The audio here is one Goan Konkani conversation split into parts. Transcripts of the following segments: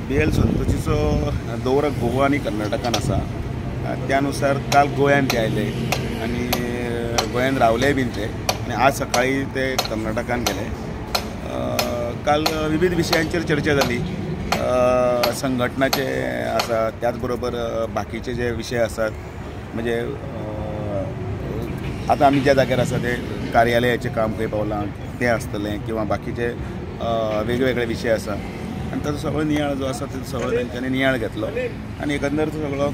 बी एल संतोषीचो दौरो गोवा आनी कर्नाटकान आसा. त्यानुसार काल गोव्यान ते आयले आनी गोंयान रावले बीन ते आनी आज सकाळी ते कर्नाटकान गेले. काल विविध विशयांचेर चर्चा जाली. संघटनाचे आसा, त्याच बरोबर बाकीचे जे विशय आसात, म्हणजे आतां आमी ज्या जाग्यार आसा ते कार्यालयाचें काम खंय पावलां तें आसतलें किंवा बाकीचे वेगवेगळे विशय आसा आनी ताचो सगळो नियाळ जो आसा तो सगळो तेंच्यांनी नियाळ घेतलो आनी एकंदर तो सगळो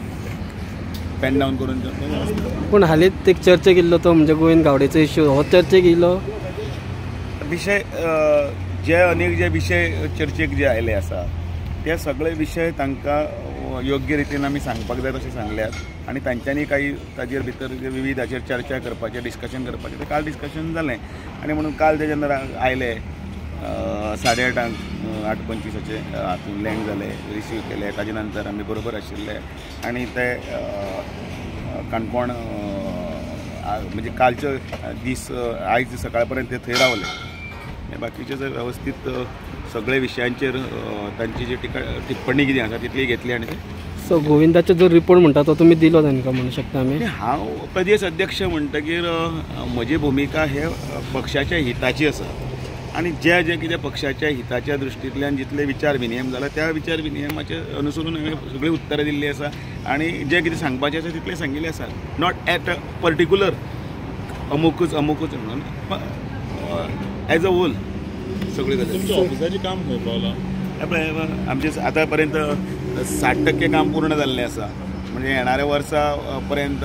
पेन डावन करून. पूण हालींच एक चर्चेक येयल्लो तो म्हणजे गोविंद गावडेचो इश्यू, हो चर्चेक येयलो विशय. जे अनेक जे विशय चर्चेक जे आयले आसा ते सगळे विशय तांकां योग्य रितीन आमी सांगपाक जाय तशें सांगल्यात आनी तांच्यांनी काही ताजेर भितर विविध हाचेर चर्चा करपाचें, डिस्कशन करपाचें, तें काल डिस्कशन जालें. आनी म्हणून काल ते जेन्ना आयले 8:30 8:25 हातून लँड जाले, रिसीव केले, ताजे नंतर आमी बरोबर आशिल्ले आनी ते काणकोण म्हणजे कालचो दीस आयज सकाळ पर्यंत ते थंय रावले. बाकीचे जर वेवस्थीत सगळे विशयांचेर तांची जी टिप्पणी कितें आसा तितली घेतली. आनी सो गोविंदाचो जो रिपोर्ट म्हणटा तो तुमी दिलो तांकां म्हणू शकता आमी? हांव प्रदेश अध्यक्ष म्हणटकीर म्हजी भुमिका हे पक्षाच्या हिताची आसा आनी जे जे कितें पक्षाच्या हिताच्या दृश्टींतल्यान जितले विचार विनियम जाला त्या विचार विनियमाचे अनुसरून हांवें सगळीं उत्तरां दिल्लीं आसा आनी जें कितें सांगपाचें आसा तितलें सांगिल्लें आसा. Not at a particular अमुकूच अमुकूच म्हणून, एज अ होल सगळी गजाल. ऑफिसाचें काम खंय पावलां? पळय आमचें आतां पर्यंत 60% काम पूर्ण जाल्लें आसा. म्हणजे येणाऱ्या वर्सा पर्यंत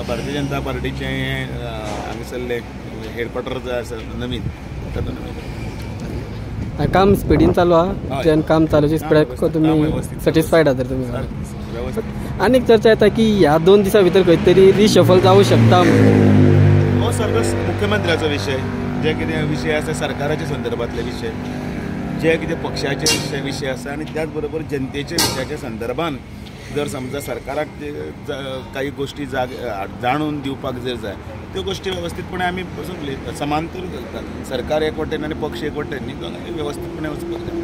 भारतीय जनता पार्टीचें हांगासरलें हेडक्वॉर्टर जे आसा नवीन तातूंत काम स्पिडीन चालू आहा. जेन्ना काम चालू स्पिडाक तुमी सॅटिस्फायड आहा तर तुमी? आनी एक चर्चा येता की ह्या 2 दिसां भितर खंय तरी रिशफल जावं शकता. हो सारको मुख्यमंत्र्याचो विशय, जे कितें विशय आसा सरकाराच्या संदर्भातले विशय, जे कितें पक्षाचे विशय आसा आनी त्याच बरोबर जनतेच्या विशयाच्या संदर्भान जर समजा सरकाराक काही गोष्टी जाणून दिवपाक जर जाय त्यो गोष्टी वेवस्थीतपणे आमी बसून उलयतात. समांतर चलतात, सरकार एक वटेन आनी पक्ष एक वटेन न्ही, दोगांय वेवस्थीतपणे वचपाक जाय.